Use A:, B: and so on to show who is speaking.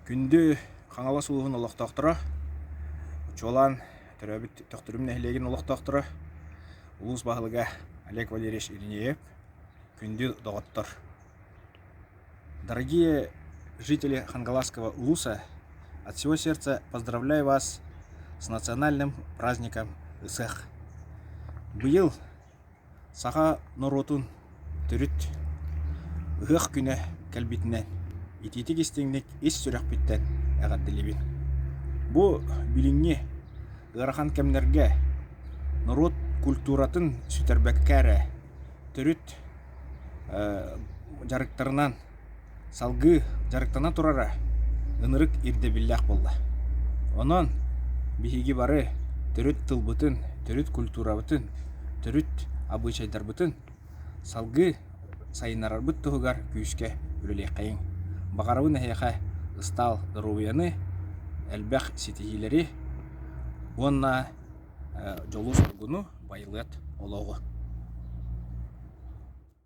A: Күндү Хаҥалас улууһун олохтоохторо, чуолаан төрөөбүт Төхтүрүм нэһилиэгин олохтоохторо, улуус баһылыга Олег Валерьевич Иринеев, күндү доҕоттор! Дорогие жители Хангаласского улуса, от всего сердца поздравляю вас с национальным праздником Ысыах! Быйыл Саха норуотун төрүт ыһыах күнэ кэлбитинэн итиитик-истиҥник ис сүрэхпиттэн эҕэрдэлиибин. Бу билиҥҥи ыарахан кэмнэргэ норуот культуратын сүтэрбэккэ эрэ төрүт дьарыктарынан салгыы дьарыктана турара ынырык ирдэбиллээх буолла. Онон биһиги бары төрүт тылбытын, төрүт культурабытын, төрүт абыычайдарбытын салгыы сайыннарарбыт туһугар күүскэ үлэлиэххэйиҥ. Баҕарабын эһиэхэ ыстаал доруобуйаны, элбэх ситиһиилэри уонна дьолу-соргуну, байылыат олоҕу.